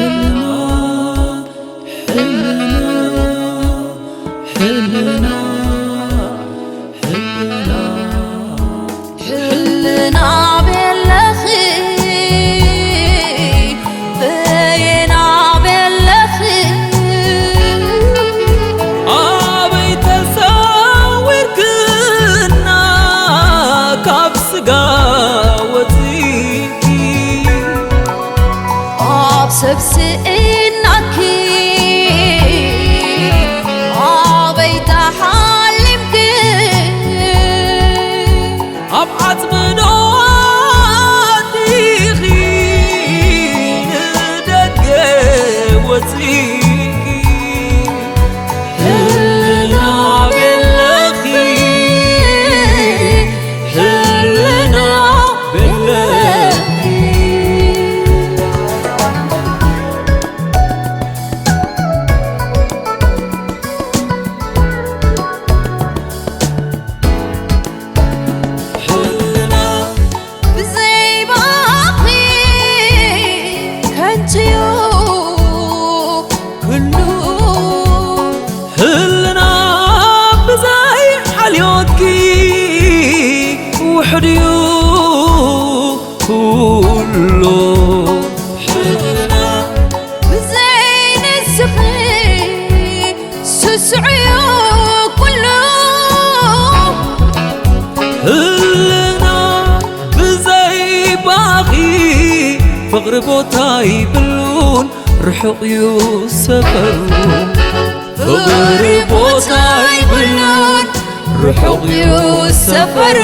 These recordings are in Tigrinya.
ሕልና፣ ሕልና፣ ሕልና፣ ሕልና ቤለኺ፣ በየና ቤለኺ፣ ኣበይ ተሰዊርክና ካብ ስጋ ወፂእኪ፣ ኣብ ሰብ ስኢናኪ ኣበይ ተሓሊምኪ፣ ኣብ ዓጽሚ ዶ ኣቲኺ ንደገ ወጺእኪ፣ ህልና ቤለኺ፣ ህልና ቤለኺ። ህልና ብዘይ ባኺ ከንቱ'ዩ ኩሉ። ህልና ብዘይ ሓልዮትኪ ውሑድ'ዩ ኩሉ። ህልና ብዘይ ንስኺ ስሱዕ'ዩ ኩሉ። ህልና ብዘይ ባኺ ፍቕሪ ቦታ ይብሉን ርሑቕ እዩ ሰፈሩ። ፍቕሪ ቦታ ይብሉን ርሑቕ እዩ ሰፈሩ።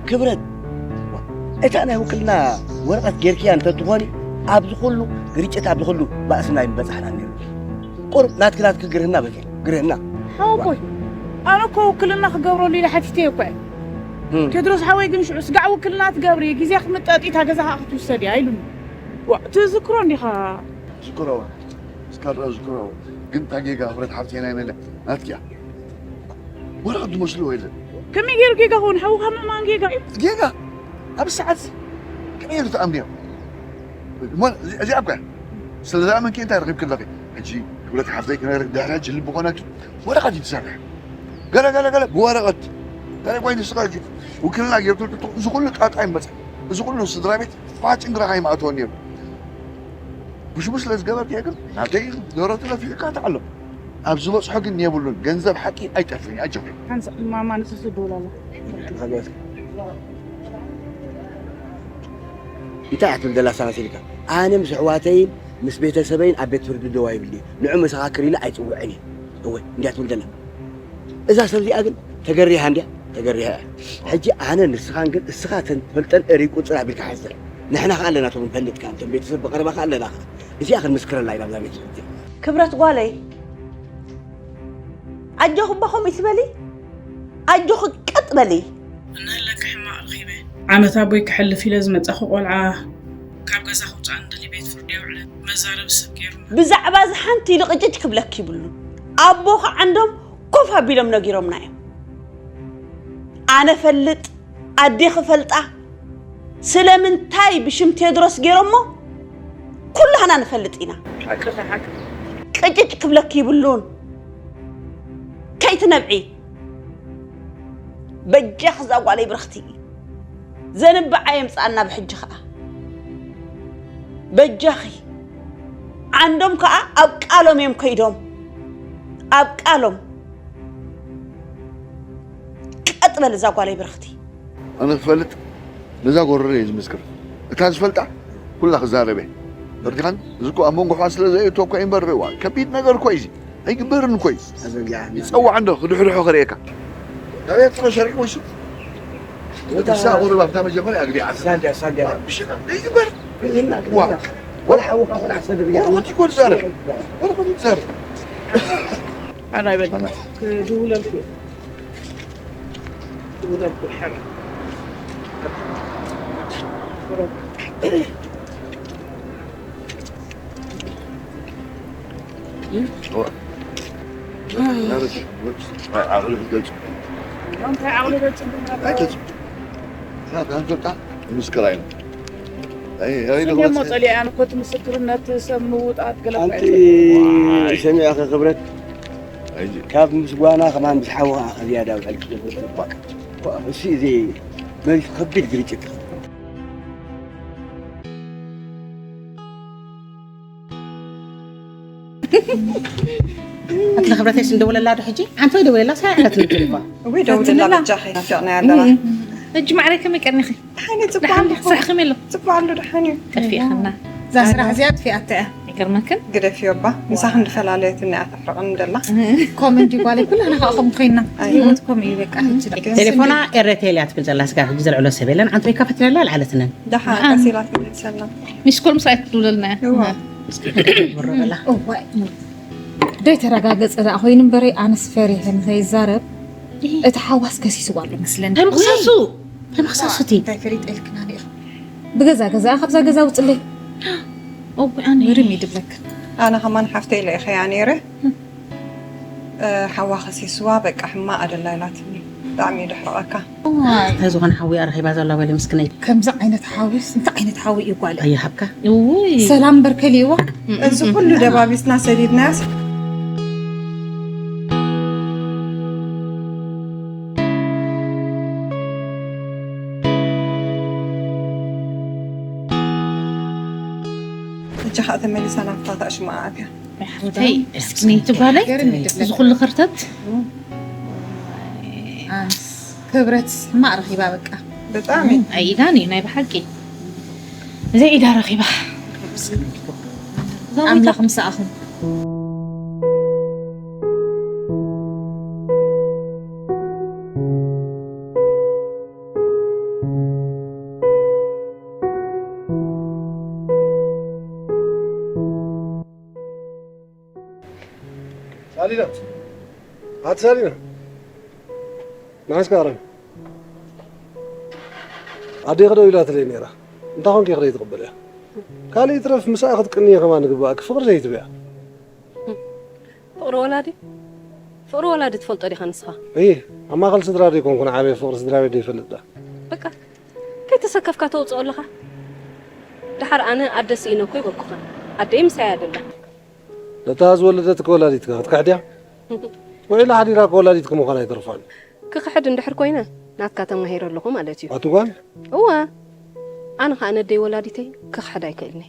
ክብረት፣ እታ ናይ ውክልና ወረቐት ጌርክያ እንተትኾኒ፣ ኣብዚ ኩሉ ግርጭት፣ ኣብዚ ኩሉ ባእስና ኣይምበጻሕናን ነይሩ። ቁሩብ ናትኪ ናትኪ ግርህና በቂ፣ ግርህና። ሓወቦይ፣ ኣነ እኮ ውክልና ክገብረሉ ኢለ ሓቲተዮ እኮ እየ። እም። ቴድሮስ ሓወይ ግን ሽዑ ስጋዕ ውክልና ትገብሪ፣ ግዜ ክምጠጥ እታ ገዛ ከዓ ክትውሰድ እያ ኢሉኒ። ዋ፣ ትዝክሮ እንዲኻ? ዝክሮ፣ እስካብ ዝክሮ። ግን እታ ጌጋ ክብረት ሓፍተይ ናይ መን እያ? ናትኪ እያ። ወረቐት ዝመስሎ የለን። ከመይ ገይሩ ጌጋ ክኸውን? ሓውኻ ምእማን ጌጋ እዩ። ጌጋ? ኣብ ሰዓት እዚ ከመይ ገይሩ ትኣምንዮ? እሞ እዚ-፣ እዚኣ እኮ እያ። ስለ ዝኣመንኪ እንታይ ረኺብኪ ኣለኺ? ሕጂ ክብረት ሓፍተይ ክነግርክ ድሕሪ ሕጂ ልቢ ኮነኪ ወረቐት እዩ ትሰርሕ። ገለ፣ ገለ፣ ገለ ብወረቐት። ገለ ኮይኑ ንስኻ ሕጂ ውክልና ጌርክሉ፣ እዚ ኩሉ ጣጣ ይመጽእ። እዚ ኩሉ ስድራ ቤት ፋጭን ግራ ከይምኣተወ ነይሩ። ብሽሙ ስለ ዝገበርክዮ ግን ናተይ ደረቱ ነፊሕካ ተዓሎ። ኣብ ዝበጽሖ ግን የብሉን። ገንዘብ ሓቂ ኣይጠፍእን እዩ። ኣጆኺ። ሓንሳእ ማማ ንስስ ደውል ኣላ። እንታይ እያ ትብል ዘላ ሳባስ ኢልካ? ኣነ ምስ ኣሕዋተይን ምስ ቤተሰበይን ኣብ ቤት ፍርዲ ደው ኣይብልን'የ። ንዑ መሰኻክር ኢለ ኣይጽውዕን እየ። እወ፣ እንድያ ትብል ዘላ። እዛ ሰብ እዚኣ ግን ተገሪሃ እንድያ፣ ተገሪሃ እያ። ሕጂ ኣነ ንስኻን ግን እስኻ ተን ትፈልጠን እርይ ቁጽር ኣቢልካ ሓዝተን። ንሕና ከኣ ኣለና እቶም ንፈልጥ ከኣ፣ እቶም ቤተሰብ ብቐረባ ከኣ ኣለና ከኣ። እዚኣ ክንምስክረላ ኢና ኣብዛ ቤት ፍርዲ። ክብረት ጓለይ፣ ኣጆኺ እባ ከምኡ ይትበሊ፣ ኣጆኺ ቀጥ በሊ። እንሀለካ ሕማቕ ረኺበ። ዓመት ኣቦይ ክሐልፍ ኢለ ዝመጻኹ ቆልዓ ካብ ገዛ ክውጻእ እንደሊ ቤት ፍርዲ የውዕለን። መዛረቢ ሰብ ገይሩና። ብዛዕባ እዚ ሓንቲ ኢሉ ቅጭጭ ክብለኪ ይብሉን። ኣቦኺ ዓንዶም ኮፍ ኣቢሎም ነጊሮምና እዮም። ኣነ ፈልጥ፣ ኣዴኺ ፈልጣ፣ ስለምንታይ ብሽም ቴድሮስ ገይሮሞ? ኩላህና ንፈልጥ ኢና። ሓቂ፣ ሓቂ። ቅጭጭ ክብለኪ ይብሉን። ከይትነብዒ። በጃኺ እዛ ጓለይ ብርኽቲ። ዘንብዓ የምጽኣና ብሕጂ ኸኣ። በጃኺ። ዓንዶም ከኣ ኣብ ቃሎም እዮም ከይዶም። ኣብ ቃሎም። ቀጥ በል እዛ ጓለይ ብርኽቲ። ኣነ ክፈልጥ ነዛ ጎረሮ እየ ዝምስክር። እታ ዝፈልጣ ኩላ ክዛረብ እየ። ተረዲኻኒ? እዚ እኮ ኣብ መንጎ ኣሕዋት ስለ ዘእቶ እኮ እዩ እምበር፣ ዋ፣ ከቢድ ነገር እኮ እዩ እዚ። ኣይግበርን እኮ እዩ። ኣዘንጊዓ። ይጸዋዕ እንዶ ክድሕድሖ ከርእየካ። ናበይ ጥረ ሸሪዕ ወይሱ? ወታ ንሳ ቁሩብ ኣብታ መጀመርያ ኣግዲዓ። ሳንድያ፣ ሳንድያ። ብሽታ፣ ኣይግበር። ዋ። ወላ ሓውካ፣ ወላ ሓሰብ እያ። ወላ ወዲ እኮ ትዛረብ። ወላ ወዲ ትዛረብ። ኣና ይበል። ክድውለልኩ እየ። ክድውለልኩ እየ። ሕረ። ቁሩብ። እንታይ ዓቕሊ ክትገልጹ? እንታይ ዓቕሊ ገልጹ? ኣይገልጹ። ምስክር ኣይነ። ኣይ፣ ኣይ፣ እሞ ጸሊኣ፣ ኣነ እኮ እቲ ምስክርነት ሰብ ምውጣት ገለ እኮ ኣንቲ ኣይፈልጥን። ዋይ። ሰሚዕኺ ክብረት? ኣይ። ካብ ምስጓና ከማን ምስ ሓውኻ ከዝያዳ ውዕል ክትገብር እኳ። እኳ፣ እሱ እዚ መሪፍ ከቢድ ግርጭት። ኣቲ ክብረተይ ስንደውለላ ዶ ሕጂ? ዓንተ ወይ ደውለላ ሳይ ዓለት ንትልባ። ወይ ደውለላ ኣትንላ። ብቻ ኸይናፍቅና ያለና። ሕጂ ማዕረይ ከመይ ቀኒኺ? ደሓን እዩ፣ ጽቡቕ ደሓን ኣሎ። ስራሕ ከመይ ኣሎ? ጽቡቕ ኣሎ፣ ደሓን እዩ። ጠፊእኽና። እዛ ስራሕ እዚኣ ኣጥፊኣታ እያ። ይገርመክን? ግደፍዮ እባ። ምሳኽ እንድፈላለየት እኒኣ ተሕርቕን ደላ። ኮመንት ጓለይ ኩላና ከዓ ከምኡ ኮይና። ኣይ። ህይወት ከምኡ እዩ በቃ። ሕጂ ግን ቴሌፎና ኤረቴል እያ ትብል ዘላ ስጋ ሕጂ ዘልዕሎ ሰብ የለን። ዓንተ ወይ ካፈትለላ ኣልዓለትነን። ደሓን ደሓን። ቀስ ኢላ ትመልሰልና። ሚስ ኮል ምስ ኣይትድውለልና እያ። እዋ። እስኪ ክትገብሮ በላ። እዋይ። ደይ ተረጋገጸ ደኣ ኮይኑ እምበረይ ኣነስ ፈሪሐ ንኸይዛረብ እቲ ሓዋስ ከሲስዋ ኣሎ መስለኒ። እንታይ ምኽሳሱ? እንታይ ምኽሳሱ እቲ? እንታይ ፈሊጠ ኢልክና ነይሩ? ብገዛ ገዛ ካብዛ ገዛ ውጽለይ። እዋይ ኣነ። ምርም ይድብለክ። ኣነ ከማን ሓፍተይ ኢለ ኢኸያ ነይረ። እ፣ ሓዋ ከሲስዋ በቃ ሕማቕ ኣደላ ኢላትኒ። ብጣዕሚ እዩ ደሕርቐካ። እዋ፣ እንታይ ዝኾነ ሓዊ እያ ረኺባ ዘላ በሊ ምስክነይ። ከምዚ ዓይነት ሓዊስ እንታይ ዓይነት ሓዊ እዩ ጓለ? ኣይሃብካ። እውይ። ሰላም እምበር ከሊእዋ። እዚ ኩሉ ደባቢስና ሰዲድናያስ። ሕጂ ኸኣ ተመሊሳ ናብታ ታሽማኣ ኣትያ። ሓፍተይ፣ እስኪ ነይቲ ጓለይ፣ ገርም እዩ እዚ ኩሉ ከርተት። ኣንስ ክብረት ሕማቕ ረኺባ በቃ። ብጣዕሚ። ኣይ ኢዳን እዩ ናይ ብሓቂ። እዚ ኢዳ ረኺባ። ኣምላኽ ምሳኣኹም። ሳሊና፣ ኣቲ ሳሊና፣ ንሓስካ ኣረም። ኣዴኺ ደው ኢላትለይ ነይራ። እንታይ ኮንኪ ኢኺ ዘይትቕበልያ? ካልእ ይትረፍ፣ ምስኣ ክትቅንየ ከማን ንግበኣኪ፣ ፍቕሪ ዘይትብያ። ፍቕሪ ወላዲ? ፍቕሪ ወላዲ ትፈልጦ ዲኻ ንስኻ? እይ፣ ኣብ ማእከል ስድራ ደይኮንኩ ንዓበየ ፍቕሪ ስድራ ቤት ደይፈልጥ ዳ? በቃ፣ ከይተሰከፍካ ተውፅኦ ኣለኻ። ደሓር ኣነ ኣደ ስኢነ እኮ ይበኩኻ። ኣደይ ምሳይ ኣደላ። ነታ ዝወለደትኪ ወላዲትካ ክትክሕድያ? ውዒላ ሓዲራ እኮ ወላዲትኪ ምዃን ኣይተርፋን። ክኽሕድ እንድሕር ኮይነ፣ ናትካ ተማሂረ ኣለኹ ማለት እዩ። ኣቲ ጓል? እወ። ኣነ ኸኣ ነደይ ወላዲተይ ክኽሕድ ኣይክእልኒ።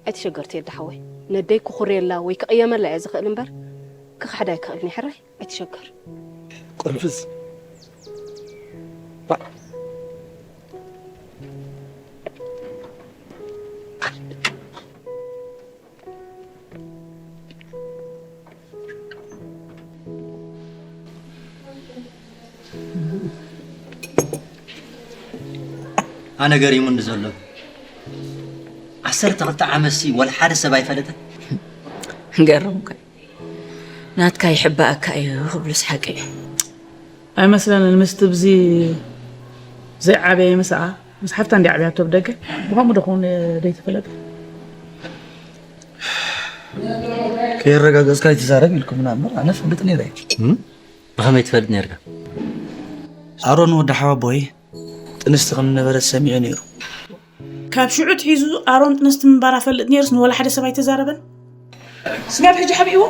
ኣይትሸገር ቴዲ ሓወይ። ነደይ ክኹርየላ ወይ ክቕየመላ እየ ዝኽእል እምበር፣ ክኽሕድ ኣይክእልኒ። ሕራይ? ኣይትሸገር። ቅንፍዝ። ባዕ። ኣነ ገሪሙኒ ዘሎ። ዓሰርተ ክልተ ዓመትሲ ወላ ሓደ ሰብ ኣይፈለጠን። ገርምካ። ናትካ ይሕባእካ እዩ ክብሉስ ሓቂ እዩ። ኣይመስለንን። ምስቲ ብዚ ዘይዓበየ ምስኣ፣ ምስ ሓፍታ እንዲ ዓብያቶ ብደገ፣ ብኸምኡ ዶ ክኸውን ደይተፈለጠ? ከየረጋገጽካ ኣይትዛረብ ኢልኩምና እምበር፣ ኣነ እፈልጥ ነይረ። እም? ብኸመይ ትፈልጥ ነይርካ? ኣሮን ወዲ ሓወቦይ ጥንስቲ ከም ዝነበረት ሰሚዑ ነይሩ። ካብ ሽዑ ኣትሒዙ ኣሮን ጥንስቲ ምንባራ ፈልጥ ነይሩስ ንወላ ሓደ ሰብ ኣይተዛረበን? ስጋብ ሕጂ ሓቢእዎ?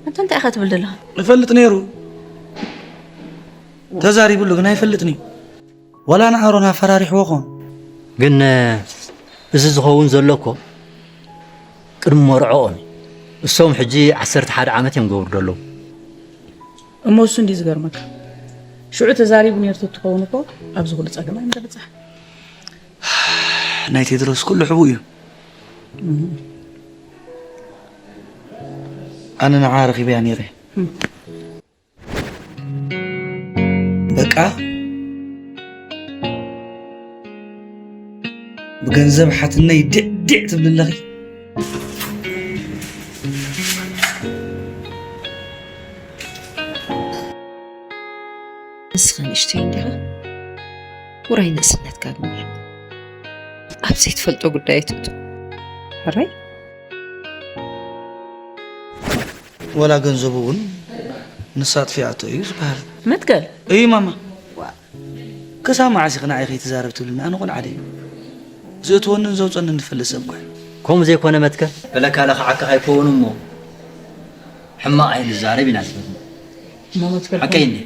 ኣንታ እንታይ ኢኻ ትብል ዘለኻ? እፈልጥ ነይሩ። ተዛሪቡሉ ግን ኣይፈልጥን እዩ። ዋላ ንኣሮን ኣፈራሪሕዎ ኾን። ግን፣ እዚ ዝኸውን ዘሎ እኮ ቅድሚ መርዕኦም እዩ። እሶም ሕጂ ዓሰርተ ሓደ ዓመት እዮም ገብሩ ዘለዉ። እሞ እሱ እንዲ ዝገርመካ። ሽዑ ተዛሪቡ ነይሩ ተትኸውን እኮ ኣብዚ ኩሉ ጸገም ኣይምተበጽሐ። ናይ ቴድሮስ ኩሉ ሕቡእ እዩ። እም። ኣነ ንዓ ረኺበያ ነይረ። እም። በቃ ብገንዘብ ሓትነይ ዲዕዲዕ ትብሊ ኣለኺ። ንስኻ ንእሽተይ እንዲኻ፣ ውራይ ንእስነትካ ግበር። ኣብ ዘይትፈልጦ ጉዳይ ኣይትእቶ። ሕራይ? ወላ ገንዘቡ እውን ንሳ ኣጥፊኣቶ እዩ ዝበሃል። መትከል? እዩ ማማ። ክሳብ መዓስ ኢኺ ንዓይ ከይትዛረብ ትብልኒ? ኣነ ቆልዓ ድየ? ዘእትወንን ዘውፀንን ዝፈልጥ ሰብ እኳ እየ። ከምኡ ዘይኮነ መትከል? በለካ ለኽዓካ ከይከውን እሞ ሕማቕ ኣይንዛረብ ኢና ዝበልና። እሞ መትከል ሓቀይ እንዴ?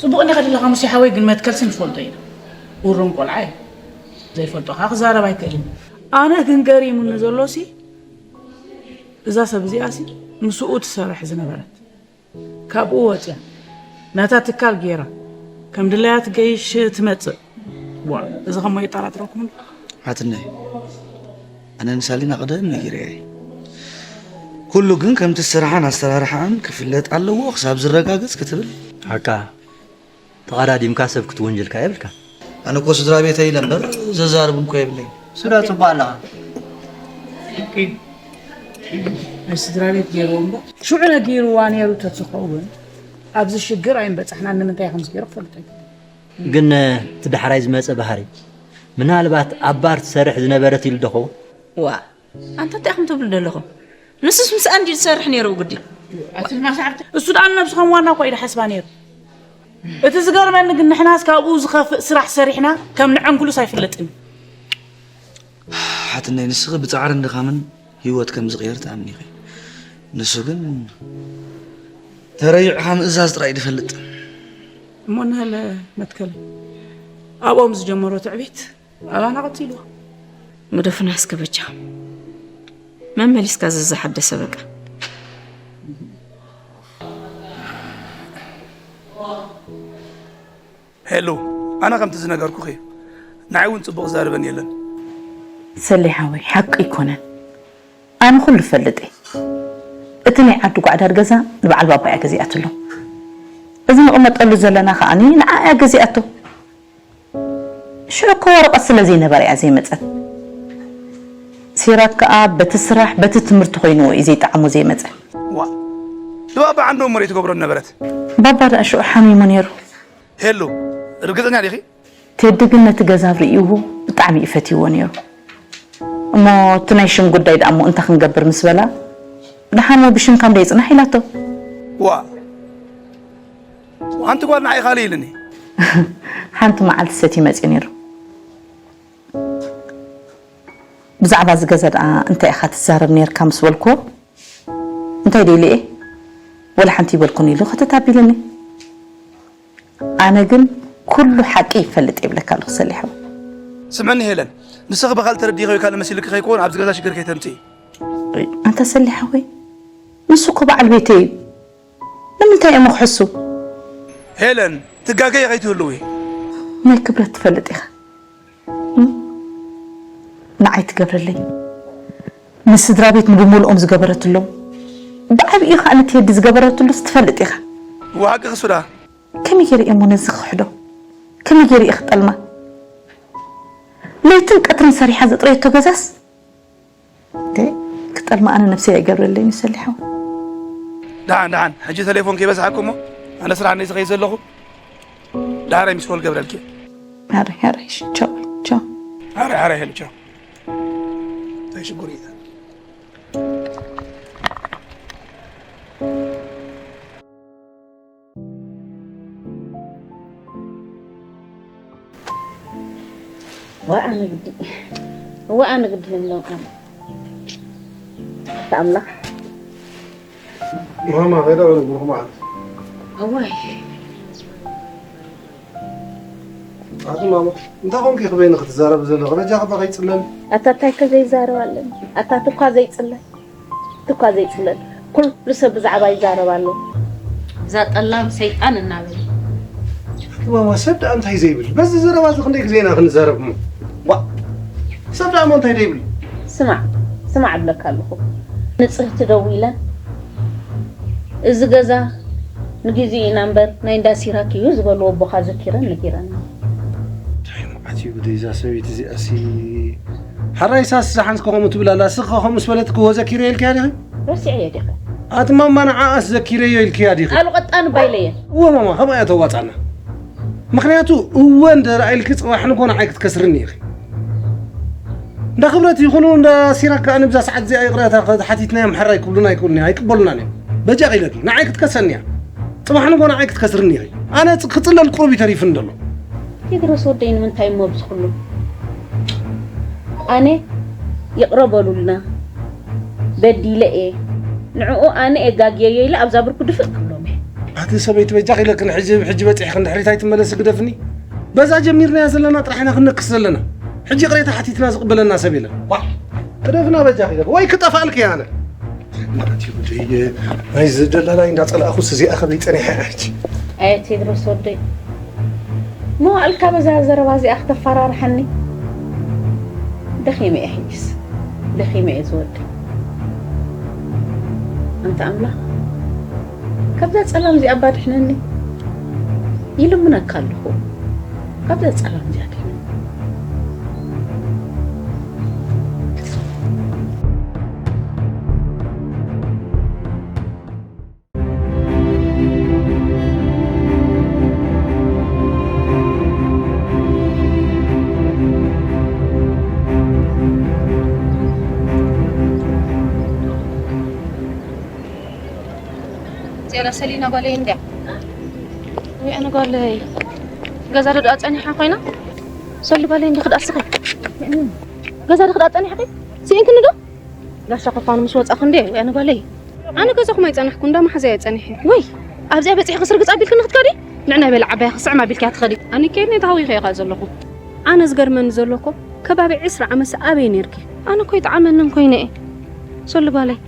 ጽቡቕ እንዲኻ ዘለኻ ሙሴ ሓወይ፣ ግን መትከልሲ ንፈልጦ ኢና። ውሩም ቆልዓ እዩ። ዘይፈልጦ ከኣ ክዛረብ ኣይክእልን። ኣነ ግን ገሪሙኒ ዘሎሲ፣ እዛ ሰብ እዚኣሲ ምስኡ ትሰርሕ ዝነበረት፣ ካብኡ ወጽያ፣ ነታ ትካል ገይራ፣ ከም ድላያ ትገይሽ ትመጽእ። ዋ፣ እዚ ኸሞ የጠራጥረኩም እንዶ? ሓትነይ፣ ኣነ ንሳሊና ቀደም ነጊረያ እየ። ኩሉ ግን ከምቲ ስራሓን ኣሰራርሓኣን ክፍለጥ ኣለዎ ክሳብ ዝረጋገጽ ክትብል። ሓቃ፣ ተቐዳዲምካ ሰብ ክትውንጅልካ የብልካ። ኣነ እኮ ስድራ ቤተይ ኢለ እምበር ዘዛርብ እንኮ የብለይ። ስዳ ጽቡቕ ኣለኻ። ናይ ስድራ ቤት ገይርዎ እምበር ሽዑ ነጊርዋ ነይሩ ተዝኸውን ኣብዚ ሽግር ኣይምበጻሕናን። ንምንታይ ከም ዝገይሩ ክፈልጥ ኣይክእልን። ግን እቲ ዳሕራይ ዝመጸ ባህሪ ምናልባት ኣብ ባር ትሰርሕ ዝነበረት ኢሉ ዶ ኸውን? ዋ፣ ኣንታ እንታይ ኢኹም ትብሉ ዘለኹም? ንሱስ ምስኣን ድዩ ዝሰርሕ ነይሩ ብግዲ? ኣቲ ድማ ሰዓብቲ እሱ ደኣ ንነብሱ ከም ዋና እኮ እዩ ዝሓስባ ነይሩ። እቲ ዝገርመኒ ግን ንሕናስ ካብኡ ዝኸፍእ ስራሕ ሰሪሕና ከም ንዕንግሉስ ኣይፍለጥን። ሓትነይ ንስኺ ብጻዕርን ድኻምን ህይወት ከም ዝቕየር ትኣምኒ ኢኺ። ንሱ ግን ተረይዕኻ ምእዛዝ ጥራይ ድፈልጥ። እሞ እናሃለ መትከል ኣብኦም ዝጀመሮ ትዕቢት ኣባና ቀጺሉ። ግደፉና እስከ በጃ። መመሊስካ ዘዘሓደሰ በቃ። ሄሉ፣ ኣነ ከምቲ ዝነገርኩኺ እዩ። ንዓይ እውን ጽቡቕ ዝዛረበኒ የለን። ሰሌ ሓወይ፣ ሓቂ ኣይኮነን። ኣነ ኩሉ እፈልጥ እየ። እቲ ናይ ዓዲ ጓዕዳድ ገዛ ንበዓል ባባ እያ ገዚኣትሉ። እዚ ንቕመጠሉ ዘለና ከኣኒ ንዓ እያ ገዚኣቶ። ሽዑ እኮ ወረቐት ስለ ዘይነበረ እያ ዘይመጸት። ሲራክ ከኣ በቲ ስራሕ፣ በቲ ትምህርቲ ኮይንዎ እዩ ዘይጠዓሞ ዘይመጸ። ዋ፣ ንባባ ዓንዶ እሞ ርእዩ ትገብሮ ነበረት። ባባ ደኣ ሽዑ ሓሚሙ ነይሩ። ሄሉ፣ ርግጸኛ ዲኺ? ቴዲ ግን ነቲ ገዛ ኣብ ርእይዎ ብጣዕሚ እዩ ፈትይዎ ነይሩ። እሞ እቲ ናይ ሽም ጉዳይ ደኣ እሞ እንታይ ክንገብር ምስ በላ፣ ደሓን እሞ ብሽምካ እንዶ ይጽናሕ ኢላቶ። ዋ፣ ሓንቲ ጓል ንዓይ ካልእ ኢልኒ። ሓንቲ መዓልቲ ሰትዩ መጽዩ ነይሩ። ብዛዕባ እዚ ገዛ ደኣ እንታይ ኢኻ ትዛረብ ነይርካ ምስ በልክዎ፣ እንታይ ደይሉ እየ ወላ ሓንቲ ይበልኩን ኢሉ ክተት ኣቢሉኒ። ኣነ ግን ኩሉ ሓቂ ይፈልጥ እየ ይብለካ ኣለኹ ሰሊሕ ሓወይ። ስምዕኒ ሄለን፣ ንስኺ ብኻልእ ተረዲእኺ ወይ ካልእ መሲልኪ ከይኮን ኣብዚ ገዛ ሽግር ከይተምፅኢ። ኣንታ ሰሊሕ ሓወይ፣ ንሱ እኮ በዓል ቤተይ እዩ። ንምንታይ እዮም ክሕሱ? ሄለን፣ ትጋገይ ከይትህልዊ። ናይ ክብረት ትፈልጥ ኢኻ። እም? ንዓይ ትገብረለይ፣ ንስድራ ቤት ንብምልኦም ዝገበረትሎም፣ ብዓብዩ ኸኣ ንቴዲ ዝገበረትሉስ ትፈልጥ ኢኻ። እወ፣ ሓቂ ክሱዳ። ከመይ ገይረ እየ እሞ ነዚ ክኽሕዶ? ከመይ ገይረ እየ ክጠልማ? ለይትን ቀትርን ሰሪሓ ዘጥረየቶ ገዛስ? እንዴ፣ ክጠልማ ኣነ ነብሰይ ኣይገብረለይን እዩ ሰሊሕ ሓወይ። ደሓን፣ ደሓን። ሕጂ ተሌፎን ከይበዝሓኩም እሞ፣ ኣነ ስራሕ እንድየ ዝኸይድ ዘለኹ። ዳሕራይ ሚስ ኮል ገብረልኪ። ኣረ፣ ኣረ፣ እሺ፣ ቻው፣ ቻው። ኣረ፣ ኣረ፣ ሄሉ፣ ቻው። እንታይ ሽጉር እዩ? ወኣ ንግዲ፣ ወኣ ንግዲ ይብሎም ኣምላኽ። ማማ፣ ከይዳ በሉ፣ ብሩኽ መዓልቲ። እዋይ። ኣቲ ማማ፣ እንታይ ኾንኪ ክበይኒ ክትዛረቢ ዘለኺ? በጃኺ እባ ከይጽለሊ። ኣታ እንታይ ከ ዘይዛረብ ኣለኒ? ኣታ ትኳ ዘይጽለል፣ ትኳ ዘይጽለል። ኩሉ ሰብ ብዛዕባ ይዛረብ ኣሎ። እዛ ጠላም ሰይጣን እናበለ። ኣቲ ማማ፣ ሰብ ደኣ እንታይ ዘይብል? በዚ ዘረባ እዚ ክንደይ ግዜ ኢና ክንዛረብ እሞ? ዋ! ሰብ ደኣ እሞ እንታይ ዘይብል? ስማዕ፣ ስማዕ እብለካ ኣለኹ። ንጽህቲ ደዊለ፣ እዚ ገዛ ንግዜኡ ኢና እምበር ናይ እንዳ ሲራክ እዩ ዝበልዎ ኣቦኻ ዘኪረን ነጊረን። እንታይ መዓት እዩ ብደይ እዛ ሰበይቲ እዚኣሲ? ሓራይ ሳስ ዝሓንስ ከምኡ ትብል ኣላ፣ እስኺ ከምኡ ምስ በለትክዎ ዘኪረዮ ኢልክያ ዲኺ? ረሲዐዮ ዲኺ? ኣቲ ማማ ንዓኣስ ዘኪረዮ ኢልክያ ዲኺ? ቃሉ ቀጣን ባይለየ። እወ ማማ፣ ከምኣ እያ ተዋጻና። ምኽንያቱ እወ እንደ ረኣይልኪ ጽባሕ ንጎ ንዓይ ክትከስርኒ ኢኺ። እንዳ ክብረት ይኹኑ እንዳ ሲራክ ከኣ ንብዛ ሰዓት እዚኣ ይቕረታ ሓቲትናዮም ሕራይ ክብሉና ኣይክእሉን እዮም፣ ኣይቅበሉናን እዮም። በጃኺ ኢለኪ፣ ንዓይ ክትከሰኒ እያ። ጽባሕ ንጎ ንዓይ ክትከስርኒ ኢኺ። ኣነ ጽ-፣ ክጽለል ቁሩብ እዩ ተሪፉኒ ዘሎ። ቴድሮስ ወደይ፣ ንምንታይ እሞ ኣብዚ ኩሉ? ኣነ ይቕረ በሉልና፣ በዲለ እየ። ንዕኡ ኣነ እየ ጋግየዮ ኢለ ኣብዛ ብርኩ ድፍእ ክብሎም እየ። ኣቲ ሰበይቲ በጃኺ ኢለክን ሕጂ፣ ሕጂ በጺሕክን ድሕሪት ኣይትመለሲ ግደፍኒ። በዛ ጀሚርናያ ዘለና ጥራሕ ኢና ክንነክስ ዘለና። ሕጂ ይቕሬታ ሓቲትና ዝቕበለና ሰብ የለን። ዋ፣ ግደፍና በጃኺ ኢለክ ወይ ክጠፋልኪ እየ ኣነ። እናትይ ጉደይ፣ ናይዚ ደላላይ እንዳጸላእኩስ እዚኣ ከመይ ጸኒሐ ሕጂ? ኣየ ቴድሮስ ወደይ፣ መዋእልካ በዛ ዘረባ እዚኣ ክተፈራርሓኒ? ደኺመ እየ፣ ሕጂስ ደኺመ እየ ዝወደይ። ኣንታ ኣምላኽ፣ ካብዛ ጸላም እዚኣ እባ ድሕነኒ። ይልምነካ ኣለኹ፣ ካብዛ ጸላም እዚኣ ድሕነኒ። ዜላ ሰሊና ጓለይ እንድያ። ወይ ኣነ ጓለይ፣ ገዛ ዶ ደኣ ጸኒሓ ኮይና? ሰሊ ጓለይ፣ እንዲ ክድኣ ስኺ። ገዛ ዶ ክድኣ ጸኒሕኺ? ስኢንክኒ ዶ? ጋሻ ክፋኑ ምስ ወጻኹ እንዴ፣ ወይ ኣነ ጓለይ? ኣነ ገዛኹም ኣይጸናሕኩ፣ እንዳ መሓዛ እየ ጸኒሐ። ወይ ኣብዚኣ በጺሕኺ ስርግጽ ኣቢልክኒ ክትከዲ? ንዕናይ በላ ዓባያ ክስዕም ኣቢልክያ ትኸዲ። ኣነ ከይነ ተሃዊኸ ኢኻ ዘለኹ። ኣነ ዝገርመኒ ዘሎ እኮ፣ ከባቢ ዕስራ ዓመትስ ኣበይ ኔርኪ? ኣነ እኮ ይጥዓመንን ኮይነ እየ። ሶሊ ጓለይ፣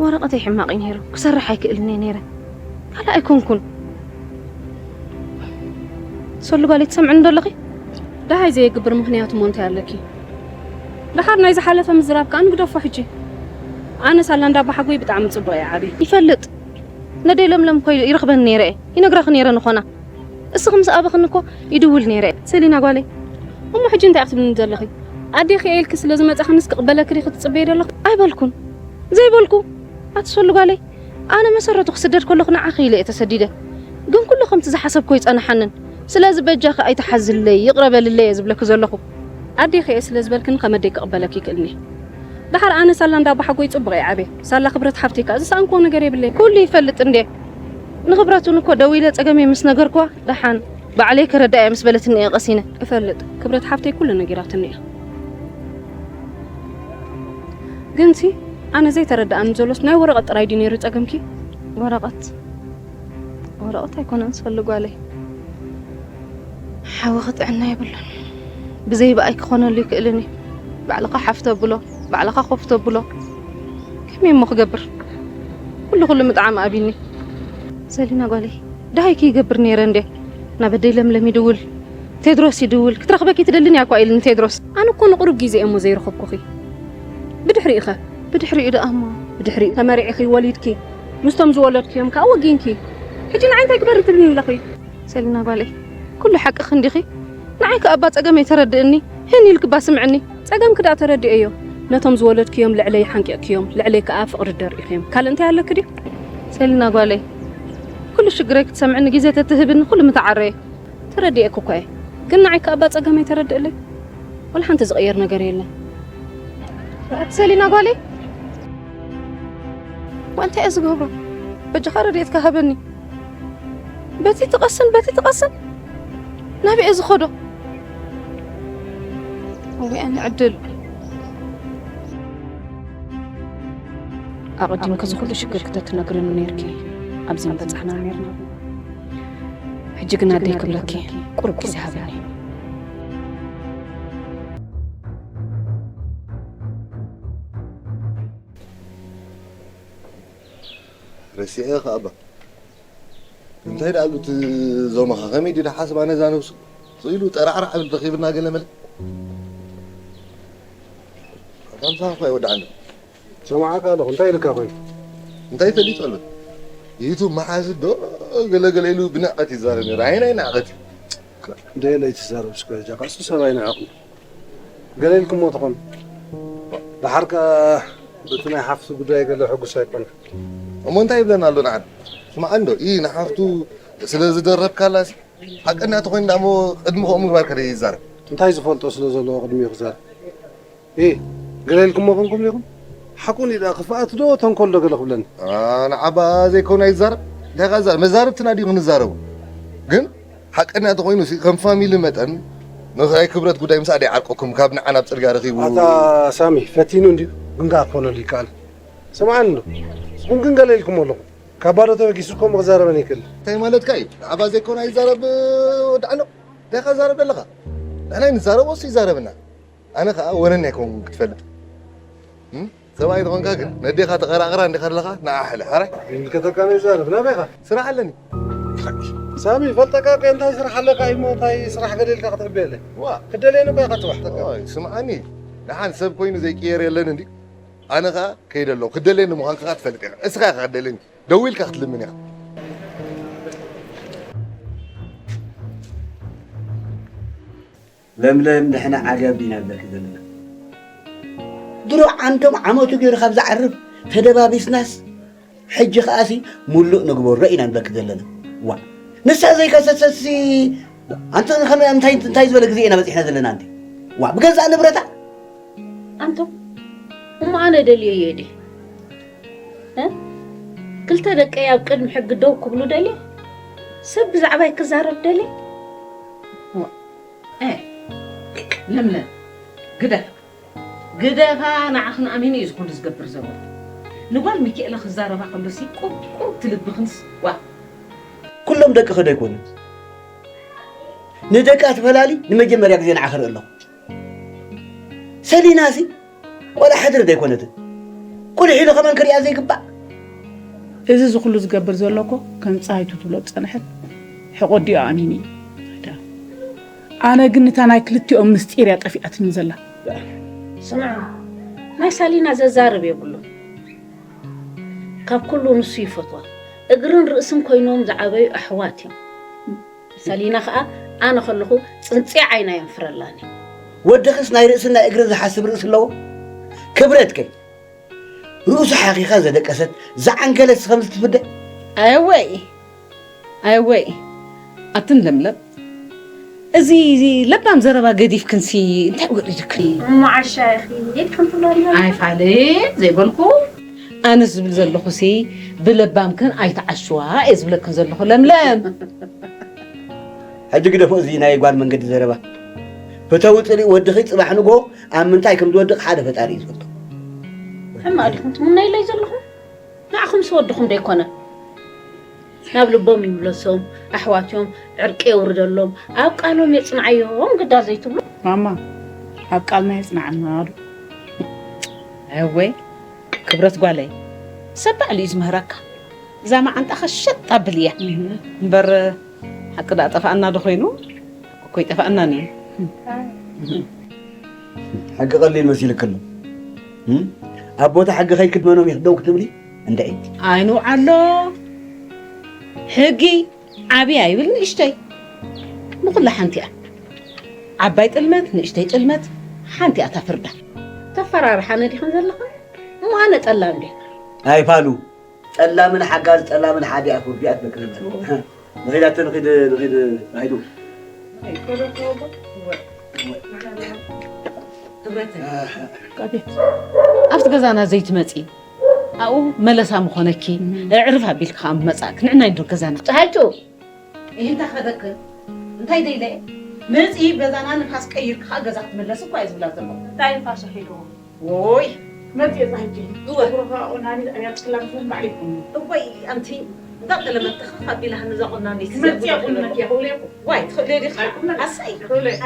ወረቐተይ ሕማቕ እዩ ነይሩ፣ ክሰርሕ ኣይክእልን እየ ነይረ። ካልእ ኣይኮንኩን። ሶሊ ጓለይ፣ ትሰምዕኒ ዶ ኣለኺ? ደሃይ ዘየግብር ምኽንያት እሞ እንታይ ኣለኪ? ደሓር ናይ ዝሓለፈ ምዝራብ ከኣ ንግደፎ ሕጂ። ኣነ ሳላ እንዳ ኣባሓጎይ ብጣዕሚ ጽቡቕ እየ ዓብየ። ይፈልጥ። ነደይ ለምለም እኮ ይረኽበኒ ነይረ እየ። ይነግረኺ ነይረ ንኾና። እስኺ ምስ ኣበኽኒ እኮ ይድውል ነይረ እየ። ሰሊና ጓለይ። እሞ ሕጂ እንታይ ክትብልኒ ዘለኺ? ኣዴኺ እየ ኢልኪ ስለ ዝመጻኽንስ ክቕበለኪ ዲኺ ትጽበዪ ዘለኺ? ኣይበልኩን። ዘይበልኩ። ኣቲ ሶሊ ጓለይ፣ ኣነ መሰረቱ ክስደድ ከለኹ ንዓኺ ኢለ እየ ተሰዲደ። ግን ኩሉ ከምቲ ዝሓሰብኮ ኣይጸናሓንን። ስለዚ በጃኺ ኣይትሓዝለይ፣ ይቕረ በልለይ እየ ዝብለኪ ዘለኹ። ኣዴኺ እየ ስለ ዝበልክኒ ከም ኣደይ ክቕበለኪ ይክእልኒ። ደሓር ኣነ ሳላ እንዳ ኣባሓጎይ ጽቡቕ እየ ዓብየ። ሳላ ክብረት ሓፍተይ ከኣ ዝሰኣንክዎ ነገር የብለይ። ኩሉ ይፈልጥ እንዴ? ንኽብረት እውን እኮ ደዊለ ጸገመይ ምስ ነገርክዋ፣ ደሓን ባዕለይ ከረድኣ እየ ምስ በለትኒ እየ ቀሲነ። እፈልጥ፣ ክብረት ሓፍተይ ኩሉ ነጊራትኒ እያ። ግንሲ ኣነ ዘይተረድኣኒ ዘሎስ ናይ ወረቐት ጥራይ ድዩ ነይሩ ጸገምኪ? ወረቐት? ወረቐት ኣይኮነን ሰሉ ጓለይ። ሓወኺ ጥዕና የብሉን። ብዘይ ብኣይ ክኾነሉ ይክእልን እዩ። ባዕልኻ ሓፍ ተብሎ፣ ባዕልኻ ኮፍ ተብሎ። ከመይ እሞ ክገብር? ኩሉ ኩሉ ምጥዓም ኣብዩኒ። ሰሊና ጓለይ፣ ደሃይ ክይገብር ነይረ እንዴ? ናብ ኣደይ ለምለም ይድውል፣ ቴድሮስ ይድውል፣ ክትረኽበኪ ትደልን እያ እኳ ኢሉኒ ቴድሮስ። ኣነ እኮ ንቁሩብ ግዜ እየ እሞ ዘይረኸብኩኺ። ብድሕሪኡ ኸ? ብድሕሪኡ ደኣ እሞ? ብድሕሪኡ ተመሪዕኺ፣ ወሊድኪ፣ ምስቶም ዝወለድክዮም ከኣ ወጊንኪ። ሕጂ ንዓይ እንታይ ግበሪ ትብልኒ ኣለኺ? ሰሊና ጓለይ፣ ኩሉ ሓቅኺ እንዲኺ። ንዓይ ከኣ እባ ጸገመይ ተረድእኒ፣ ህን ኢልኪ እባ ስምዕኒ። ጸገምኪ ደኣ ተረዲኤዮ። ነቶም ዝወለድክዮም ልዕለይ ሓንቂቕክዮም፣ ልዕለይ ከኣ ፍቕሪ ደርኢኽዮም። ካልእ እንታይ ኣለኪ ድዩ? ሰሊና ጓለይ፣ ኩሉ ሽግረይ ክትሰምዕኒ ግዜ ተትህብኒ ኩሉ ምተዓረየ። ተረዲኤኪ እኳ እየ፣ ግን ንዓይ ከኣ እባ ጸገመይ ተረድእለይ። ወላ ሓንቲ ዝቕየር ነገር የለን። ኣቲ ሰሊና ጓለይ፣ ዋ እንታይ እየ ዝገብሮ? በጃኻ ረድኤትካ ሃበኒ። በቲ ትቐስን፣ በቲ ትቐስን፣ ናበይ እየ ዝኸዶ? እወ፣ ኣነ ዕድል። ኣቐዲምኪ እዚ ኩሉ ሽግር ክተትነግርኒ ነይርኪ፣ ኣብዚ ምበጻሕና ነይርና። ሕጂ ግን ኣደይ ክብለኪ፣ ቁሩብ ግዜ ሃብኒ። ረሲዐ ኸኣ እባ። እንታይ ደኣ ኣሎ እቲ ዞማኻ? ከመይ ድዩ ደሓስባ ነዛ ነብሱ? ስኢሉ ጠራዕራዕ ብል ረኺብና ገለ መለ። ከምሳ እኳ ይወድዓኒ። ሰማዕካ ኣለኹ፣ እንታይ ኢልካ ኮይኑ? እንታይ ፈሊጡ ኣሎ? ዩቱብ መሓዚ ዶ ገለ ገለ ኢሉ ብንዕቀት ይዛረብ ነይሩ። ኣየናይ ንዕቀት እዩ? ደየለ ኣይትዛረብ እስከ፣ ጃካ እሱ ሰብ ኣይንዕቕን። ገለ ኢልክሞ ትኾን። ደሓር ከኣ በቲ ናይ ሓፍቱ ጉዳይ ገለ ሕጉስ ኣይኮነ። እሞ እንታይ ይብለና ኣሎ ንዓና? ስማዕ እንዶ፣ ኢ ንሓፍቱ ስለ ዝደረብካላሲ፣ ሓቀኛ ተኾይኑ ደኣ እሞ ቅድሚ ከምኡ ምግባር ከደ ይዛረብ። እንታይ ዝፈልጦ ስለ ዘለዎ ቅድሚኡ ክዛረብ? ኢ፣ ገለ ኢልክሞ ኮንኩም ዲኹም? ሓቁን እዩ ደኣ፣ ክፍኣት ዶ ተንኮል ዶ ገለ ክብለኒ? ንዓባ ዘይኮነ ኣይዛረብ። እንታይ ኸ ዛረብ? መዛርብትና ድዩ ክንዛረቡ? ግን ሓቀኛ ተኾይኑ ሲ ከም ፋሚሊ መጠን ናይ ክብረት ጉዳይ ምሳእ ደይዓርቀኩም ካብ ንዓ ናብ ጽርግያ ረኺቡ ኣታ ሳሚ ፈቲኑ እንድዩ ግን ከኣ ክኾነሉ ይከኣል። ስምዓኒ እንዶ ንስኹም ግን ገለ ኢልኩሞ ኣለኹም። ካብ ባዶ ተበጊሱ ከምኡ ክዛረበኒ ይክእል። እንታይ ማለትካ እዩ? ንዓባ ዘይኮነ ኣይዛረብ ወዲ ዓሎ። እንታይ ኸ ዛረብ ኣለኻ? ንሕና ንዛረቦ እሱ ይዛረበና። ኣነ ኸዓ ወነን ኣይኮንኩን ክትፈልጥ። ሰብኣይ ተኾንካ ግን ነዴኻ ተቐራቕራ እንዲኻ ኣለኻ ንዓ ሕለ ሓራይ። ይምልከተካ ነው ይዛረብ ናበይ ኢኻ? ስራሕ ኣለኒ። ሳሚ ይፈልጠካ እኮ እንታይ ስራሕ ኣለካ እሞ እንታይ ስራሕ ገለ ኢልካ ክትዕበየለይ? ዋ ክደልየኒ እኮ ኢኻ ጽባሕ። ኦይ ስምዓኒ ደሓን ሰብ ኮይኑ ዘይቅየር የለን እንዲ ኣነ ኸዓ ከይደ ኣለኹ ክደልየኒ ምዃንካ ኸዓ ትፈልጥ ኢኻ እስኻ ኢኻ ክትደልየኒ ደዊልካ ክትልምን ኢኻ። ለምለም ንሕና ዓገብ ዲና ንብለኪ ዘለና። ድሮ ዓንዶም ዓመቱ ገይሩ ካብ ዝዓርፍ ተደባቢስናስ ሕጂ ከኣሲ ሙሉእ ንግበሮ ኢና ንብለኪ ዘለና። ዋ ንሳ ዘይከሰሰሲ ኣንቲ ከመ እንታይ እንታይ ዝበለ ግዜ ኢና በጺሕና ዘለና ኣንቲ ዋ ብገዛእ ንብረታ ኣንቶም እሞ ኣነ ደልየዮ ድየ እ ክልተ ደቀይ ኣብ ቅድሚ ሕጊ ደው ክብሉ ደልየ ሰብ ብዛዕባይ ክዛረብ ደልየ እ ለምለም ግደፍ ግደፋ ንዓኽን ኣሚኑ እዩ ዝኹሉ ዝገብር ዘሎ ንጓል ሚኪኤለ ክዛረባ ከሎሲ ቁብ ቁብ ትልብኽንስ ዋ ኩሎም ደቅኺ ዶ ኣይኮኑን ንደቃ ትፈላሊ ንመጀመርያ ግዜ ንዓኺ ርኢ ኣለኹ ሰሊናሲ ቆልዓ ሕድሪ ዶ ኣይኮነትን ቁልሕ ኢሉ ከመን ክሪኣ ዘይግባእ እዚ ዝኹሉ ዝገብር ዘሎ እኮ ከም ጸሃይቱ ትብሎ ዝጸንሐት ሕቖ ኣዲኡ ኣሚኑ እዩ። ኣነ ግን እታ ናይ ክልቲኦም ምስጢር እያ ጠፊኣትኒ ዘላ። ስምዑ ናይ ሳሊና ዘዛርብ የብሉን። ካብ ኩሉ ንሱ ይፈትዋ። እግርን ርእስን ኮይኖም ዝዓበዩ ኣሕዋት እዮም። ሳሊና ከኣ ኣነ ከለኹ ጽንጽያ ዓይና የንፍረላን እዩ። ወድኽስ ናይ ርእስን ናይ እግርን ዝሓስብ ርእሲ ኣለዎ? ክብረትከይ ርእሱ ሓኺኻ ዘደቀሰት ዝዓንገለትስ ከምዚ ትፍደ? ኣወይ ኣወይ ኣትን ለምለም እዚ ለባም ዘረባ ገዲፍክንሲ እንታይ ወሪድክን? እሞ ዓሻ ኢኺ ኢልክን ትብለኒ። ኣይፋልን ዘይበልኩ ኣነስ ዝብል ዘለኹሲ ብለባምክን ኣይትዓሽዋ እየ ዝብለክን ዘለኹ ለምለም። ሕጂ ግደፎ እዚ ናይ ጓል መንገዲ ዘረባ ፈተዊ ፅልኢ ወድኺ ፅባሕ ንጎ ኣብ ምንታይ ከም ዝወድቕ ሓደ ፈጣሪ እዩ ዝፈልጦ። ሕማቕ ዲኹም ትምነይለይ ዘለኹም? ንዓኹምስ ወድኹም ዶ ኣይኮነን ናብ ልቦም ይምለሶም ኣሕዋት እዮም ዕርቂ የውርደሎም ኣብ ቃሎም የጽንዓዮም ግዳ ዘይትብሉ። ማማ ኣብ ቃልና የጽንዓና ዶ። እወይ ክብረት ጓለይ ሰብ ባዕሉ እዩ ዝምህረካ እዛ መዓንጣኻ ሸጥ ኣብልያ እምበር ሓቂ ደኣ ጠፋኣና ዶ ኮይኑ ሓቂ እኮ ኣይጠፋኣናን እዩ። ሓቂ ቀሊል መሲልክን ኣሎ ኣብ ቦታ ሕጊ ከይክድመኖም ይኽደው ክትብሊ እንድዒ። ኣይንውዓሎ ሕጊ ዓብያ ይብል ንእሽተይ ንኹላ ሓንቲ እያ። ዓባይ ጥልመት ንእሽተይ ጥልመት ሓንቲ እያ እታ ፍርዳ። ተፈራርሓነ ዲኽን ዘለኽን እሞ ኣነ ጠላም ድየ። ኣይፋሉ ጠላምን ሓጋዚ ጠላምን ሓደ እያ ፍርዲኣ ትበክለና። ንኺድ ኣተ ንኺድ ንኺድ ራሂዱ። ኣብቲ ገዛና ዘይትመፂ ኣብኡ መለሳ ምኾነኪ ኣዕርፍ ኣቢልኪ ከዓ ምመፃእኪ ንዕናይ እንዶ ገዛና ፀሃይቱ ይህንታ ከደክን እንታይ ደይለ መፂ ገዛና ንፋስ ቀይርኪ ከዓ ገዛ ክትምለስ እኳ እየ ዝብላ ዘለኹ እንታይ ንፋስ ሒድዎ ወይ መፂ ፀሃይቱ እወ ቁርፋ ቁናኒ ዕብያ ትክላ ብዝን ባዕሊ ይኩኑ እወይ ኣንቲ እንዳ ጠለመትኻ ኣቢላ ንዛ ቁናኒ መፂ ቁናኒ ይኹን ዋይ ትኽእልዮ ዲኻ ኣሰይ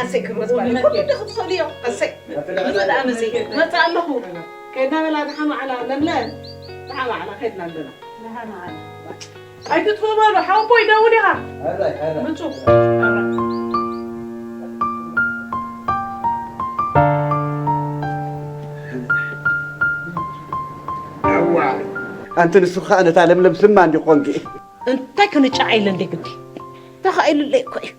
ኣሰይ ክብረት ባል ኩሉ ዶ ክትኽእልዮ ኣሰይ ምፅእ ደኣ ምፅእ መፅእ ኣለኹ ከይድና በላ ደሓን ዋዕላ ለምለም ደሓን ዋዕላ ከይድና ኣለና ደሓን ዋዕላ ኣይትጥፍኡ በሉ ሓወቦይ ደውል ኢኻ ምፁ ኣንቲ ንስኺ ከዓ ነታ ለምለም ስማ እንዲ ኮንኪ እንታይ ክንጫዓ ኢለ እንደ ግዲ ተኻኢሉለይ እኮ እዩ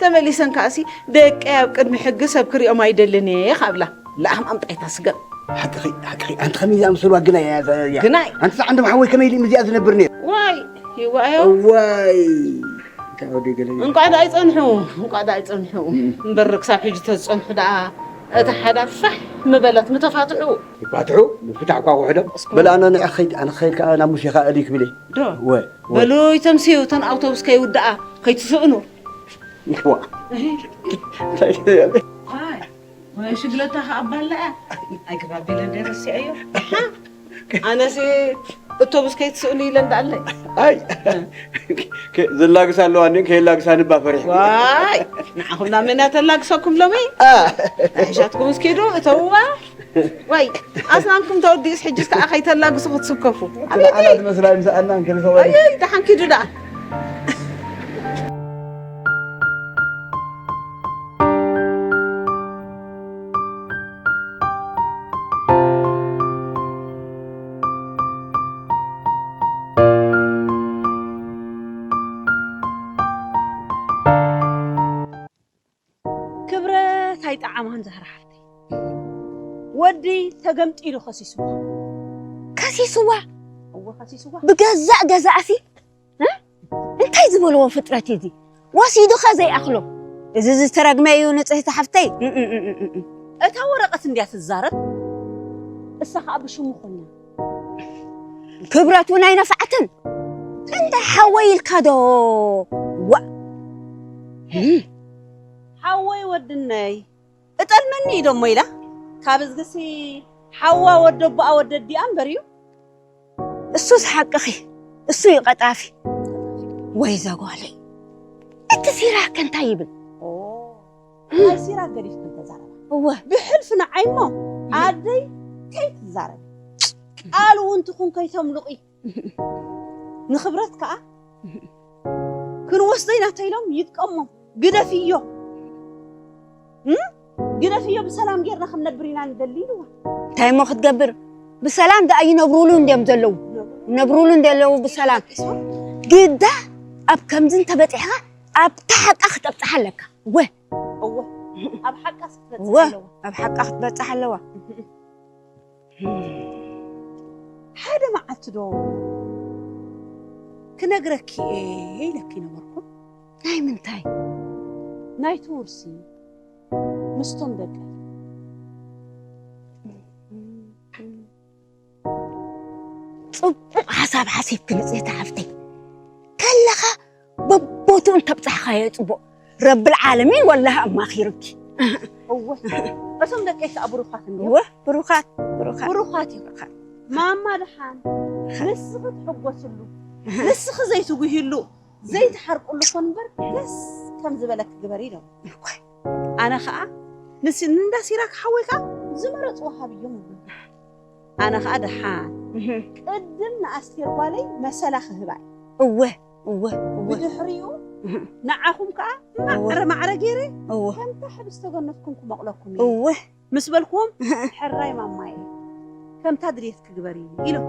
ተመሊሰን ከኣሲ ደቀይ ኣብ ቅድሚ ሕጊ ሰብ ክሪኦም ኣይደልን እየ ካብላ ለኣም ኣምጣይታ ስገም ሓቅኺ ሓቅኺ ኣንቲ ከመይ ዝኣመሰሉ ግናይ ግናይ ኣንቲ ዓንዶም ሓወይ ከመይ ኢሉ ምዚኣ ዝነብር ነይሩ ዋይ ይዋዮ ዋይ እንቋዕ ደኣ ይጸንሑ እንቋዕ ደኣ ይጸንሑ እምበር ክሳብ ሕጂ ተዝጸንሑ ደኣ እቲ ሓዳር ፋሕ ምበለት ምተፋትሑ። ይፋትሑ፣ ምፍታሕ እኳ ውሕዶም። እስኮ። በል ኣነ ንዕ ኸይድ፣ ኣነ ኸይድ ከኣ ናብ ሙሴ ከኣ እልይ ክብል እየ። ዶ? ወ፣ ወ። በሉ ይተምስዩ፣ እተን ኣውቶቡስ ከይውድኣ፣ ከይትስእኑ። ዋ። እህ። እንታይ ትብል? ኣይ፣ ወይ ሽግለታ ከኣ ኣባላ እያ። ኣይግባብ ኢለ እንደ ረሲዐዮ። ኣነሲ እቶብስ ከይትስእኑ ኢለ እንዳኣለይ። ኣይ፣ ከ-፣ ዘላግሳ ኣለዋ እንዴ? ከየላግሳ ንባ ፈሪሕ። ዋይ፣ ንዓኹም ናብ መን እያ ተላግሰኩም ሎሚ? አ። ኣይሻትኩም እስኪ ዶ እተውዋ። ወይ፣ ኣስናንኩም ተወዲኡስ ሕጅስ ከኣ ከይተላግሱ ክትስከፉ። ኣላ፣ ኣላ ትመስላ ምሳኣና እንከ ተወዲ። ኣይ፣ ደሓን ኪዱ ደኣ። ክብረት ኣይጠዓማን ዛህራ ሓፍተይ። ወዲ ተገምጢሉ ከሲስዋ። ከሲስዋ? እወ፣ ከሲስዋ። ብገዛእ ገዛእሲ? እ? እንታይ ዝበልዎ ፍጥረት እዩ እዚ? ወሲዱ ከ ዘይኣኽሎ? እዚ ዝተረግመ እዩ ንጽህቲ ሓፍተይ። እም፣ እም፣ እም፣ እም፣ እም። እታ ወረቐት እንድያ ትዛረብ። እሳ ኸኣ ብሽሙ ኮይና። ክብረት እውን ኣይነፍዓትን። እንታይ ሓወይ ኢልካ ዶ? ዋእ። እም። ሓወይ ወድነይ፣ እጠልመኒ እዩ ደሞ ኢላ። ካብ እዝግሲ ሓዋ ወደ ኣቦኣ ወደ ኣዲኣ እምበር እዩ። እሱስ ሓቅኺ፣ እሱ እዩ ቀጣፊ። ወይ ዘጓለይ፣ እቲ ሲራክ እንታይ ይብል? ኦ፣ ናይ ሲራክ ገዲፍክን ተዛረባ። እወ። ብሕልፊ ንዓይ እሞ ኣደይ ከይትዛረቢ። ቃል እውን ትኹን ከይተምልቑ። ንኽብረት ከኣ ክንወስዶ ኢና ተይሎም ይጥቀሞም። ግደፍዮ። እም? ግደፍዮ፣ ብሰላም ጌርና ክንነብር ኢና ንደሊ ኢልዋ። እንታይ እሞ ክትገብር? ብሰላም ደኣ ይነብሩሉ እንድዮም ዘለዉ። ይነብሩሉ እንድዮም ዘለዉ ብሰላም። ግዳ ኣብ ከምዚ እንተበጺሕኻ ኣብታ ሓቃ ክተብጽሓ ኣለካ። ወ። እወ፣ ኣብ ሓቃ ክትበጽሕ እወ፣ ኣለዋ። ኣብ ሓቃ ክትበጽሕ ኣለዋ። ሓደ መዓልቲ ዶ ክነግረኪ እየ ኢለኪ ነበርኩ። ናይ ምንታይ? ናይቲ ውርሲ ምስቶም ደቀይ። ጽቡቕ ሓሳብ ሓሲብኪ ንጽህቲ ሓፍተይ። ከለኻ በቦትኡ እንተብጻሕካዮ ጽቡቕ። ረብል ዓለሚን ወላሂ ኣማኺሩኪ። እወ፣ እቶም ደቀይ ከኣ ብሩኻት እንድዮም። እወ፣ ብሩኻት፣ ብሩኻት። ብሩኻት እዮም። ብሩኻት። ማማ ደሓን፣ ንስኺ ትሕጎስሉ፣ ንስኺ ዘይትጉሂሉ፣ ዘይትሓርቁሉ ኮን እምበር ደስ ከም ዝበለኪ ግበሪ ኢሎም። እኳ። ኣነ ኸኣ ንስ-፣ ንእንዳ ሲራክ ሓወይ ከኣ ዝመረጽዎ ሃብዮም ይብሉ። ኣነ ኸኣ ደሓን እህ። ቅድም ንኣስቴር ጓለይ መሰላ ክህባ እየ። እወ፣ እወ፣ እወ። ብድሕሪኡ እህ። ንዓኹም ከኣ እወ። ማዕረ ማዕረ ገይረ እወ። ከምታ ሕብስተ ገነትኩም ክመቕለኩም እየ። እወ። ምስ በልኩዎም ሕራይ ማማየ ከምታ ድሌትኪ ግበሪ ኢሎም።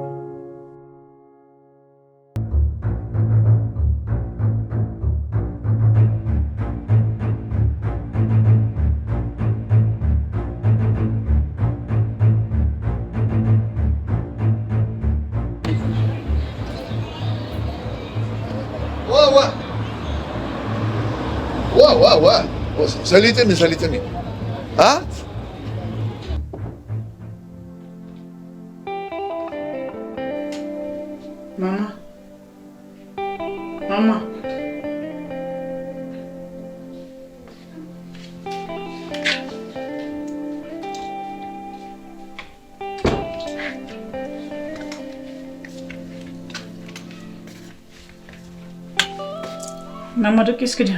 ዋ፣ ዋ። ዋ፣ ዋ፣ ዋ። ሰሊጥኒ፣ ሰሊጥኒ። አ? ማማ፣ ማማ። ማማ፣ ደቂስኪ ዲኺ?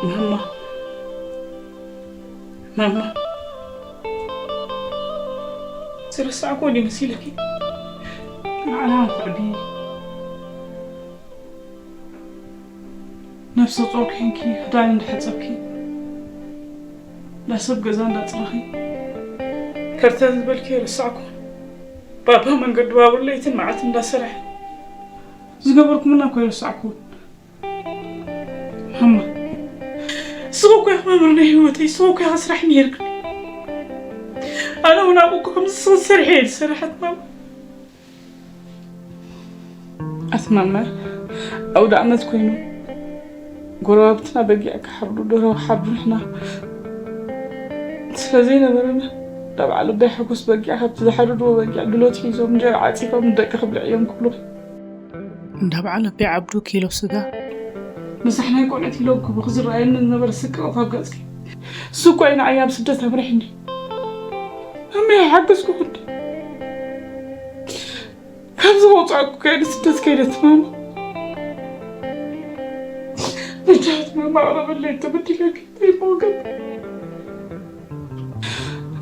ማማ፣ ማማ፣ ዝረሳዕኩ ድዩ መሲልኪ? ንዓና እንኳዕ ቢ-፣ ነፍሰ ጡር ኮይንኪ፣ ክዳን እንዳሓጸብኪ፣ እንዳ ሰብ ገዛ እንዳጽረኺ፣ ከርተት ዝበልኪ ኣይረሳዕኩን። ባባ መንገዲ ባቡር ለይትን መዓልትን እንዳሰርሐ ዝገበርኩምና እኮ ኣይረሳዕኩን። ማማ፣ ንስኺ እኮ ኢኺ መምህር ናይ ህይወተይ፣ ንስኺ እኮ ኢኺ ስራሕ ነይርኪ። ኣነ እውን ኣብኡ እኮ ከምዚ ንስኺ ትሰርሒ እየ ዝሰርሐት ማማ። ኣስማማ፣ ኣውደ ኣመት ኮይኑ ጎረባብትና በጊዕ ክሓርዱ፣ ደርሆ ክሓርዱ፣ ንሕና ስለዘይነበረና እንዳ በዓል ኣቦይ ሓጎስ በጊዕ ካብቲ ዝሓረድዎ በጊዕ ድሎት ሒዞም እንጀራ ዓፂፎም ንደቂ ክብልዕ እዮም ክብሉ፣ እንዳ በዓል ኣቦይ ዓብዱ ኪሎ ስጋ ምሳሕ ናይ ቆልዑት ኢሎም ክቡ ክዝረኣየኒ ዝነበረ ስቅቕት ኣብ ገፅኪ። እሱ እኮ እዩ ንዓይ ኣብ ስደት ኣምሪሕኒ። ኣመይ ሓገዝኩ ክንዲ ካብዚ ከውፃእኩ ከይደ ስደት ከይደ ትማማ። በጃት ማማ ኣቕረበለይ ተበዲለኪ ተይመወገን።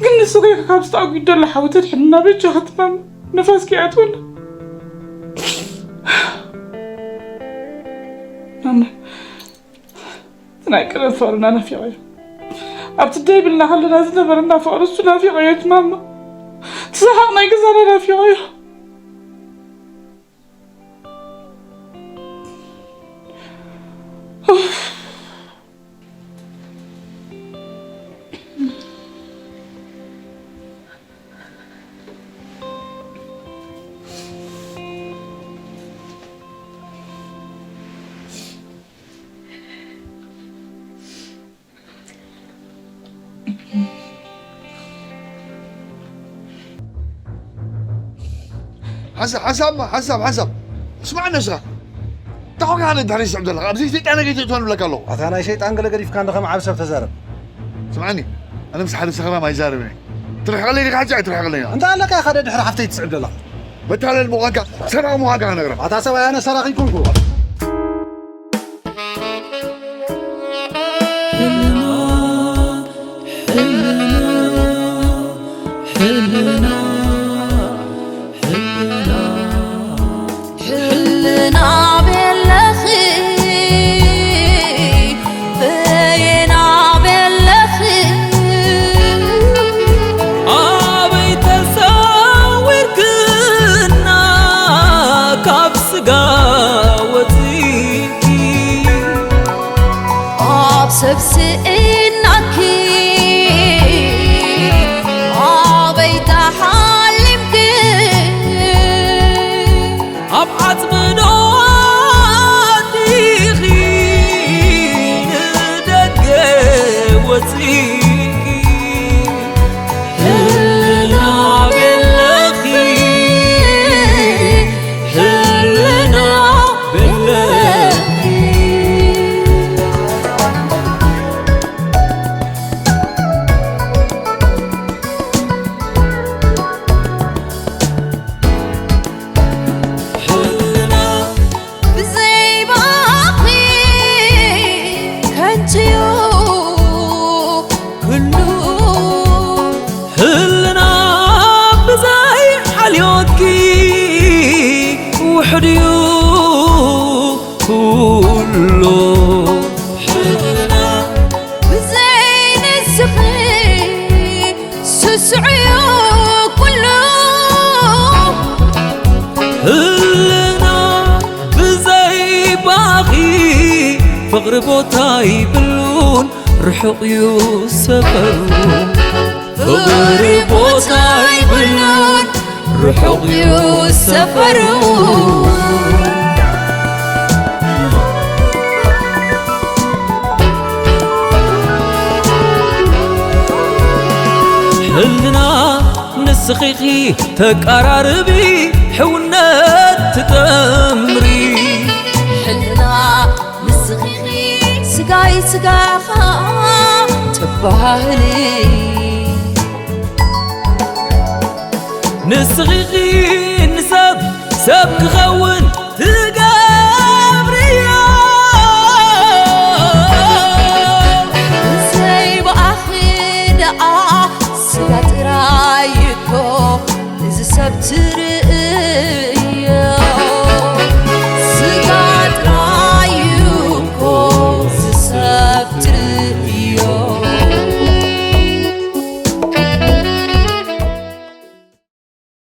ግን ንሱ ከይካ ካብ ዝተኣጉ ይደሎ ሓውተት ሕድና በጃ ክትማማ። ነፋስ ከይኣትወና። ማማ፣ እቲ ናይ ቀደም ፍቕርና ናፊቐዮ። ኣብቲ ደይብልና ከለና ዝነበረና ፍቕሪ እሱ ናፊቐዮ እቲ ማማ። እቲ ሰሓቕ ናይ ገዛና ናፊቐዮ። ኡፍ። ሓንሳብ ሓንሳብ እሞ ሓንሳብ ሓንሳብ። ስማዕ ነስኻ። እንታይ ኾንካ ንድሕሪ ትስዕብ ዘለኻ? ኣብዚ ሰይጣን ገይተ እትኾን እብለካ ኣለኹ። ኣታ ናይ ሰይጣን ገለ ገዲፍካ እንዶ ከም ዓብ ሰብ ተዛረብ። ስምዓኒ፣ ኣነ ምስ ሓደ ሰኽራም ኣይዛረብን እየ። ትርሕቐለይ ዲኻ ሕጂ ኣይትርሕቐለይ ኢኻ። እንታይ ኣለካ ኢኻ ደድሕሪ ሓፍተይ ትስዕብ ዘለኻ? መታለል ምዃንካ፣ ሰራቒ ምዃንካ ክነግረኻ። ኣታ ሰብኣይ ኣነ ሰራቒ ኣይኮንኩ። ሕልና፣ ሕልና፣ ሕልና፣ ሕልና፣ ሕልና ቤለኺ፣ በየና ቤለኺ። ኣበይ ተሰዊርክና ካብ ስጋ ወፂእኪ? ኣብ ሰብ ስኢናኪ ኣበይ ተሓሊምኪ? ኣብ ዓጽሚ ዶ ኣቲኺ ንደገ ወጺእኪ? ህልና ቤለኺ፣ ህልና ቤለኺ። ህልና ብዘይ ባኺ ከንቱ'ዩ ኩሉ። ህልና ብዘይ ሓልዮትኪ ውሑድ'ዩ ኩሉ። ህልና ብዘይ ንስኺ ስሱዕ'ዩ ኩሉ። ህልና ብዘይ ባኺ ፍቕሪ ቦታ ይብሉን ርሑቕ'ዩ ሰፈሩ። ፍቕሪ ቦታ ይብሉን ርሑቕ'ዩ ሰፈሩ። ሕልና ንስኺ ኢኺ ተቀራርቢ፣ ሕውነት ትጠምሪ። ሕልና ንስኺ ኢኺ ስጋይ ስጋኻ ትባህሊ። ንስኺ ኢኺ ንሰብ ሰብ ክኸውን